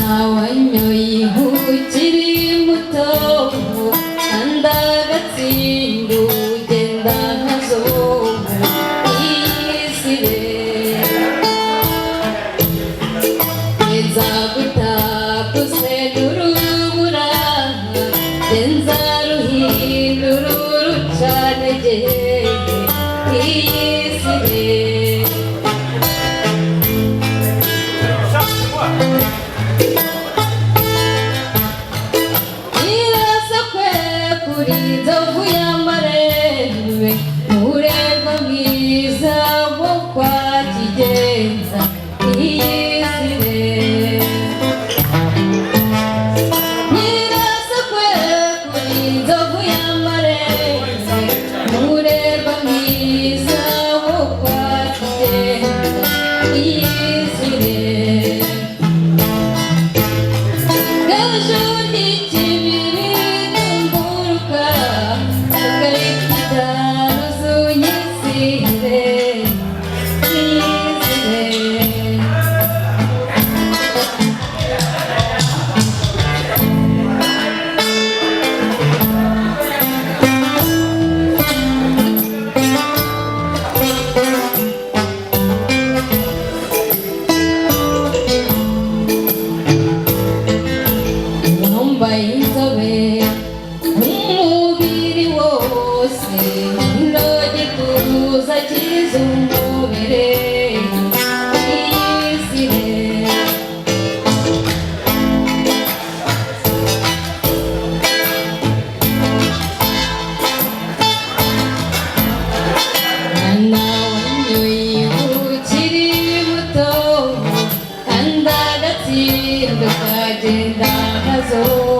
Mwana wanyoye ukiri muto, kandi agatsinda ugenda nkazo iyizire. Genza gutakuse n'urubura, genza ruhindura urucanege iyizire. Nyirasakwe kuri nzovu y'amarebe, murerwa mwiza wo kwa Kigenza iyizire. Nyirasakwe kuri nzovu y'amarebe, murerwa mwiza wo kwa Kigenza iyizire. Wambaye inzobe umubiri wose, ino gituza cyiza umubiri iyizire. Mwana wanyoye ukiri muto, kandi agatsindo kagenda nkazo.